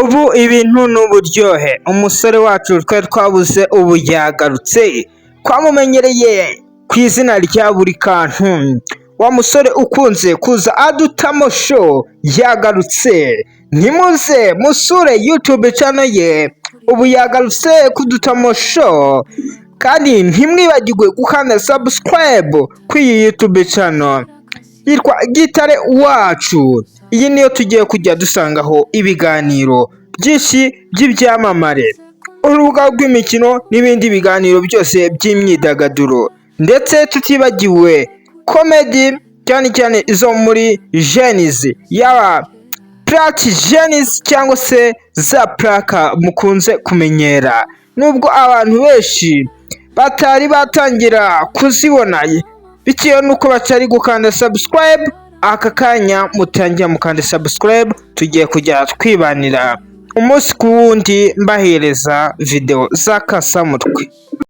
Ubu ibintu ni uburyohe. Umusore wacu twari twabuze ubu yagarutse, twamumenyereye ku izina rya buri kantu. Wa musore ukunze kuza adutamo show yagarutse. Nimuze musure YouTube channel ye, ubu yagarutse kudutamo show. Kandi ntimwibagirwe gukanda subscribe kuri iyi YouTube channel yitwa Gitare Wacu. Iyi niyo tugiye kujya dusangaho ibiganiro byinshi by'ibyamamare, urubuga rw'imikino n'ibindi biganiro byose by'imyidagaduro, ndetse tutibagiwe comedy, cyane cyane izo muri jenizi, yaba purati jenizi cyangwa se za puraka mukunze kumenyera. Nubwo abantu benshi batari batangira kuzibona bitewe n'uko batari gukanda subscribe, aka kanya mutangira mukanda subscribe, tugiye kujya twibanira umunsi ku wundi mbahereza videwo z'akasamutwe.